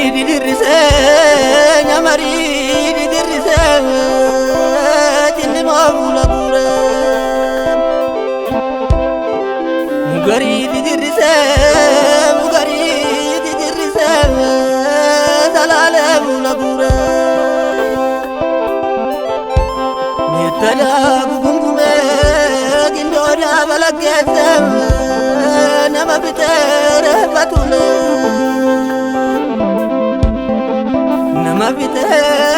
Nyamarii didirrisee, nyamarii didirrisee, cinni maamula guure. Mugarii didirrisee, mugarii didirrisee, salaalee fuula guure. Meettalaa gugungumee, gindoodaa balakkeessee, nama bitee reeffa tule. Nama bitee